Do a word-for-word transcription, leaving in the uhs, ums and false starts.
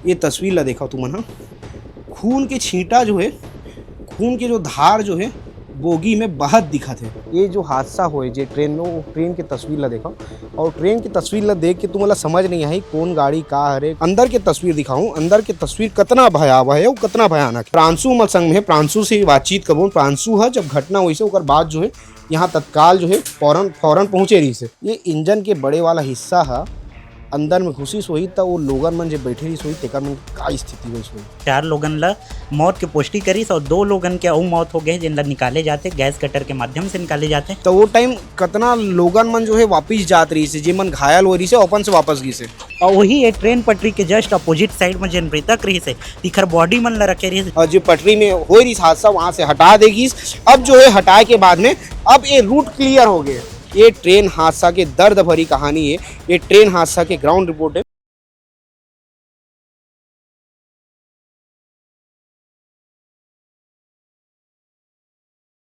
ये तस्वीर ला देखव तुमन ह, खून के छींटा जो हे, खून के जो धार जो हे, बोगी में बहत दिखत हे। ये जो हादसा होए जे ट्रेन में, वो ट्रेन के तस्वीर ला देखव, और ट्रेन के तस्वीर ला देख के तुमन ला समझ नहीं आही कौन गाड़ी का हरे। अंदर के तस्वीर दिखाऊं, अंदर के तस्वीर कतना भयावह हे और कतना भयानक हे। प्रांशु हमर संग में हे, प्रांशु से बातचीत करबो। प्रांशु ह जब घटना होइस हे, ओकर बाद जो हे, यहाँ तत्काल जो हे फौरन, फौरन पहुंचे रहिस हे। ये इंजन के बड़े वाला हिस्सा ह अंदर में घुसिस होही, त वो लोगन मन जे बैठे रहिस होही, तेकर मन का स्थिति होइस होही। चार लोगन ला मौत के पुष्टि करिस और दो लोगन के अउ मौत हो गए, जिन ला निकाले जाथे, गैस कटर के माध्यम से निकाले जाथे। त वो टाइम कतना लोगन मन जो हे वापिस जात रहिस हे, जे मन घायल हो रहिस हे, अपन से वापस गिस हे। और वही ये ट्रेन पटरी के just opposite side में जेन मृतक रहिस हे, तिखर बॉडी मन ला रखे रहिस हे। और जो पटरी में हो रहिस हादसा, वहां से हटा दे गिस। अब जो हे हटाए के बाद में अब ये रूट क्लियर हो गए। ये ट्रेन हादसा के दर्द भरी कहानी हे। ये ट्रेन हादसा के ग्राउंड रिपोर्ट हे।